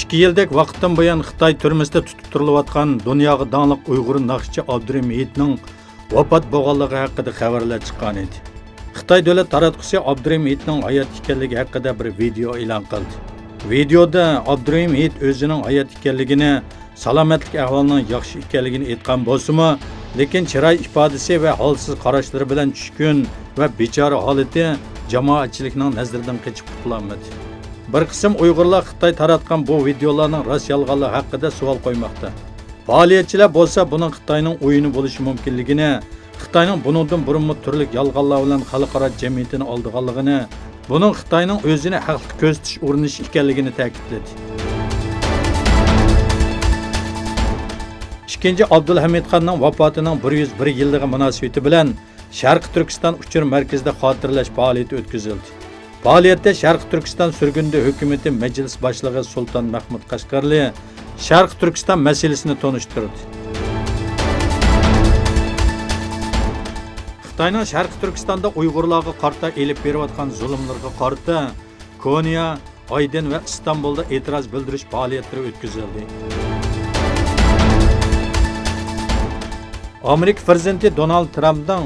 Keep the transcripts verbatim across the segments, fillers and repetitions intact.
ئىككى يىلدەك ۋاقىتتىن بۇيان خىتاي تۈرمىسىدە تۇتۇپ تۇرۇلۇۋاتقان دۇنياغا داڭلىق ئۇيغۇر ناخشىچى ئابدۇرېھىم ھېيتنىڭ ۋاپات بولغانلىقى ھەققىدە خەۋەرلەر چىققانىدى. خىتاي دۆلەت تاراتقۇسى ئابدۇرېھىم ھېيتنىڭ ھايات ئىكەنلىكى ھەققىدە بىر ۋىدېئو ئېلان قىلدى. ۋىدېئودا ئابدۇرېھىم ھېيت ئۆزىنىڭ ھايات ئىكەنلىكىنى، سالامەتلىك ئەھۋالىنىڭ ياخشى ئىكەنلىكىنى ئېيتقان بولسىمۇ، لېكىن چىراي ئىپادىسى ۋە ھالسىز قاراشلىرى بىلەن چۈشكۈن ۋە بىچارە ھالىتى جامائەتچىلىكنىڭ نەزىرىدىن قېچىپ قۇتۇلالمىدى. بىر قىسىم ئۇيغۇرلار خىتاي تاراتقان بۇ ۋىدېئولارنىڭ راست يالغانلىقى ھەققىدە سوئال قويماقتا. پائالىيەتچىلەر بولسا بۇنىڭ خىتاينىڭ ئويۇنى بولۇشى مۇمكىنلىكىنى، خىتاينىڭ بۇنىڭدىن بۇرۇنمۇ تۈرلۈك يالغانلار بىلەن خەلقئارا جەمئىيىتىنى ئالدىغانلىقىنى، بۇنىڭ خىتاينىڭ ئۆزىنى ھەقلىق كۆرسىتىش ئۇرۇنۇشى ئىكەنلىكىنى تەكىتلىدى. ئىككىنچى ئابدۇلھەمىد خاننىڭ ۋاپاتىنىڭ بىر يۈز بىر يىللىقى مۇناسىۋىتى بىلەن شەرقىي تۈركىستان ئۇچۇر مەركىزىدە خاتىرىلەش پائالىيىتى ئۆتكۈزۈلدى. پائالىيەتتە شەرقىي تۈركىستان سۈرگۈندە ھۆكۈمىتى مەجلىس باشلىقى سۇلتان مەھمۇد قەشقەرلى شەرقىي تۈركىستان مەسىلىسىنى تونۇشتۇردى. خىتاينىڭ شەرقىي تۈركىستاندا ئۇيغۇرلارغا قارىتا ئېلىپ بېرىۋاتقان زۇلۇملىرىغا قارىتا كونيا، ئايدىن ۋە ئىستانبۇلدا ئېتىراز بىلدۈرۈش پائالىيەتلىرى ئۆتكۈزۈلدى. ئامېرىكا پىرېزىدېنتى دونالد ترامپنىڭ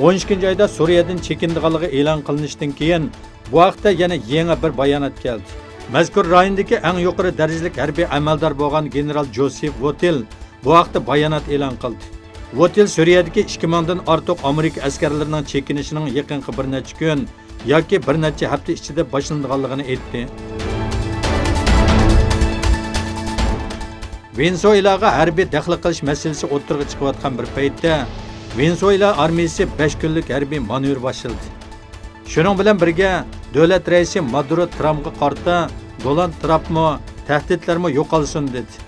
ئون ئىككىنچى ئايدا سۈرىيەدىن چېكىنىدىغانلىقى ئېلان قىلىنىشتىن كېيىن، بۇ ھەقتە يەنە يېڭى بىر بايانات كەلدى. مەزكۇر رايوندىكى ئەڭ يۇقىرى دەرىجىلىك ھەربىي ئەمەلدار بولغان گېنېرال جوسېف ۋوتىل بۇ ھەقتە بايانات ئېلان قىلدى. ۋوتىل سۈرىيەدىكى ئىككى مىڭدىن ئارتۇق ئامېرىكا ئەسكەرلىرىنىڭ چېكىنىشىنىڭ يېقىنقى بىر نەچچە كۈن ياكى بىر نەچچە ھەپتە ئىچىدە باشلىنىدىغانلىقىنى ئېيتتى. ۋېنېسۇېلاغا ھەربىي دەخلى قىلىش مەسىلىسى ئوتتۇرىغا چىقىۋاتقان بىر پەيتتە، ۋېنېسۇېلا ئارمىيىسى بەش كۈنلۈك ھەربىي مانېۋىر باشلىدى. شۇنىڭ بىلەن بىرگە، دۆلەت رەئىسى مادۇرو ترامپقا قارىتا دونالد ترامپمۇ تەھدىتلەرمۇ يوقالسۇن دېدى.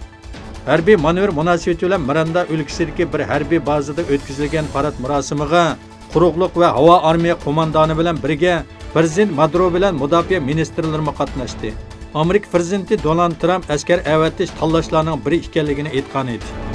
ھەربىي مانېۋىر مۇناسىۋىتى بىلەن مىراندا ئۆلكىسىدىكى بىر ھەربىي بازىدا ئۆتكۈزۈلگەن پارات مۇراسىمىغا قۇرۇقلۇق ۋە ھاۋا ئارمىيە قوماندانى بىلەن بىرگە پىرېزىدېنت مادۇرو بىلەن مۇداپىئە مىنىستىرلىرىمۇ قاتناشتى. ئامېرىكا پىرېزىدېنتى دونالد ترامپ ئەسكەر ئەۋەتىش تاللاشلارنىڭ بىرى ئىكەنلىكىنى ئېيتقانىدى.